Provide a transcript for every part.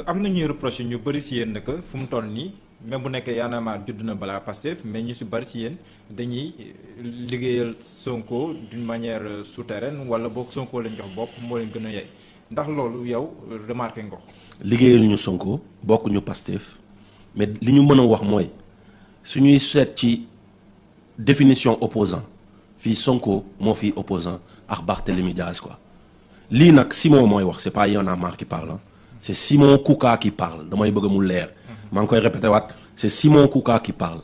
am na ñuy reproché ñu bëri si yéen que fu mu toll nii même bu nekkee Y'en a marre judd na balaa Pastef mais ñu si bëri si yéen dañuy liggéeyal Sonko d'une manière souterraine wala boog Sonko leen jox bopp moo leen gën a yey ndax loolu yow remarqué nga ko. liggéeyal ñu Sonko bokk ñu Pastef mais li ñu mën a wax mooy suñuy seet ci définition opposant fii Sonko moo fii opposant ak Barthélémy Diaz quoi lii nag Simon mooy wax c'est pas Y'en a marre qui parle hein. C'est Simon Kouka qui parle damay bëgg mu leer maa ngi koy répété waat c'est Simon Kouka qui parle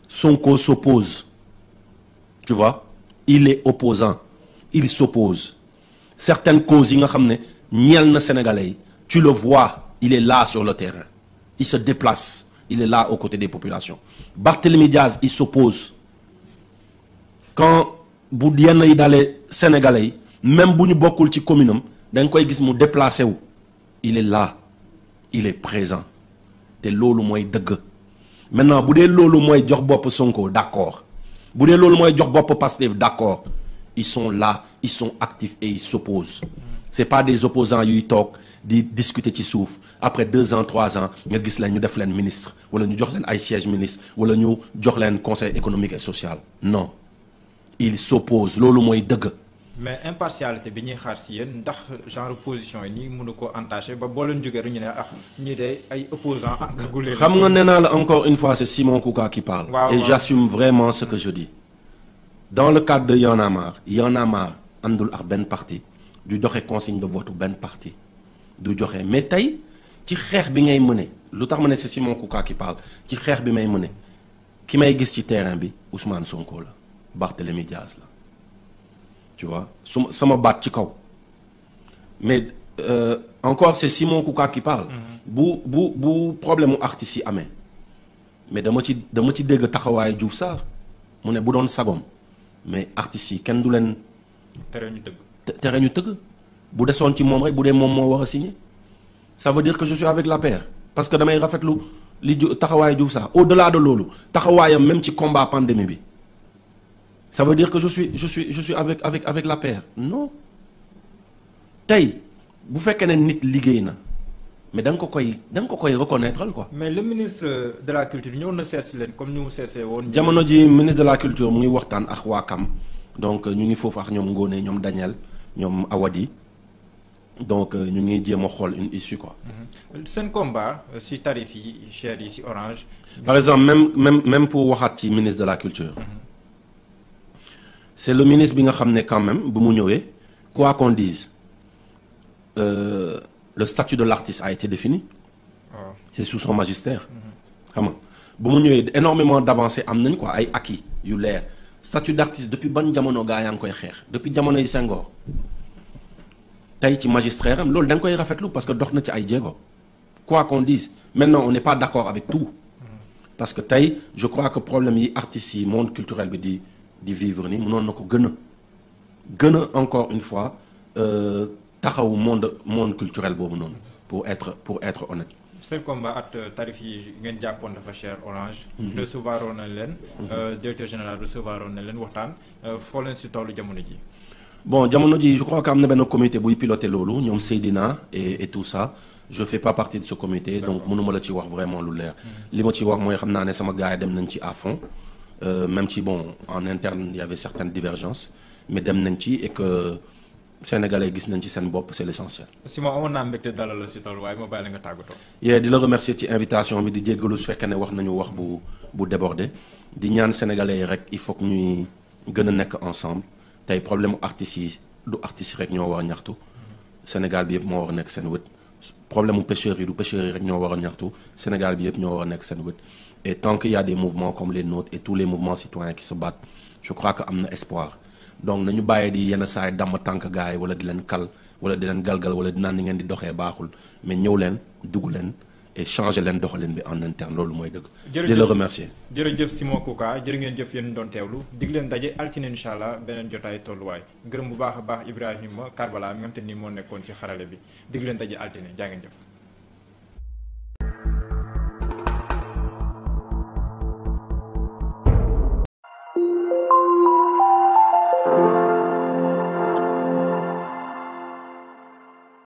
Sonko s'oppose tu vois il est opposant il s'oppose certaines causes yi nga xam ne ñeel na Sénégalais yi tu le vois il est là sur le terrain il se déplace il est là aux côtés des populations Barthélémy Diaz il s'oppose quand bu yenn yi dalee Sénégalais yi même bu ñu bokkul ci commune am da nga koy gis mu déplacé wu il est là il est présent te loolu mooy dëgg maintenant bu dee loolu mooy jox bopp Sonko d'accord bu dee loolu mooy jox bopp Pastef d'accord ils sont là ils sont actifs et ils s'opposent c'est pas des opposants yuy toog di discuter ci suuf après 2 ans 3 ans nga gis leen ñu def leen ministre wala ñu jox leen ay siège ministre wala ñu jox leen conseil économique et social non ils s'opposent loolu mooy dëgg. mais impartialité bi ñuy xaar si yéen ndax genre position yi nii mënu ko entaché ba boo leen jógee rek ñu ne ah ñii de ay opposants engagés. xam nga nee naa la encore une fois c'est Simon Kouka qui parle. Et j'assume vraiment ce que je dis. dans le cadre de Y'en a marre àndul ak benn parti du joxe consigne de vote benn parti du joxe mais tey ci xeex bi ngay mëne lu tax ma ne c'est Simon Kouka qui parle ci xeex bi may mëne ki may gis ci terrain bi Ousmane Sonko la Barthélémy Diaz la. tu vois sama baat ci kaw mais encore c'est Simon Kouka qui parle. bu problème mu artistes yi amee mais dama ci dégg taxawaayu Diouf Sarr mu ne bu doon sagom mais artistes yi kenn du leen. tere ñu tëgg bu desoon ci moom rek bu dee moom moo war a signer ça veut dire que je suis avec l'APR parce que damay rafetlu li taxawaayu Diouf Sarr au-delà de loolu taxawaayam même ci combat pandémie bi. ça veut dire que je suis avec l'APR non tey bu fekkee ne nit liggéey na mais da nga ko koy reconnaître quoi. mais le ministre de la culture ñëw na seet si leen comme ni mu seetsee woon. jamono ji ministre de la culture mu ngi waxtaan ak waa CAM donc ñu ngi foofu ak ñoom Ngone ñoom Daniel ñoom Awadi donc ñu ngi jéem a xool une issue quoi. seen combat si tarif yi cher yi si Orange. par exemple même pour waxaat ci ministre de la culture. c'est le ministre bi nga xam ne quand même bu mu ñëwee quoi qu'on dise le statut de l'artiste a été défini. C'est sous son magistère. xam nga bu mu ñëwee énormément d'avancées am nañ quoi ay acquis yu leer statut d'artiste depuis ban jamono gaa yaa ngi koy xeex depuis jamono yi Senghor tey ci magistère am loolu da nga koy rafetlu parce que dox na ci ay jéego quoi qu'on dise maintenant on n'est pas d'accord avec tout parce que tey je crois que problème yi artistes yi monde culturel bi di vivre ni mënoon na ko gën a encore une fois taxawu monde culturel boobu noonu pour être honnête. seen combat at tarif yi ngeen jàppoon dafa cher Orange. recevoir woon na leen. directeur général recevoir woon na leen waxtaan foo leen si tollu jamono ji. bon jamono ji je crois que am na benn comité buy piloter loolu ñoom Seydina et tout ça je fais pas partie de ce comité. donc mënuma la ci wax vraiment lu leer. li ma ci wax mooy xam naa ne sama gars yi dem nañ ci à fond. Même si bon en interne il y avait certaines divergences mais dem nañ ci et que sénégalais gis nañ ci seen bopp c'est l'essentiel. Simon amoon naa mbégte dalal la si tool waaye ma bàyyi la nga tàggatoo. di la remercier ci invitation bi di jéggalu su fekkee ne wax nañu wax bu débordé di ñaan sénégalais yi rek il faut que ñuy gën a nekk ensemble tey problème artistes yi du artistes yi rek ñoo war a ñaxtu Sénégal bi yëpp moo war a nekk seen wët problème mu pêcheurs yi du pêcheurs yi rek ñoo war a ñaxtu Sénégal bi yëpp ñoo war a nekk seen wët. Et tant qu'il y a des mouvements comme les nôtres et tous les mouvements citoyens qui se battent je crois que am na espoir donc nañu bàyyi di yenn saa yi damm tànk gars yi wala di leen kal wala di leen galgal wala di naan ni ngeen di doxee baaxul mais ñëw leen dugg leen et changer leen doxalin bi en interne loolu mooy dëgg. di la remercier. jërëjëf Simon Kouka jërë ngeen jëf yéen doon teewlu dig leen daje altine incha allah beneen jotaay tolluwaay gërëm bu baax a baax Ibrahima Karbala mi nga xam te ni moo nekkoon ci xarale bi dig leen daje altine jaa ngeen jëf.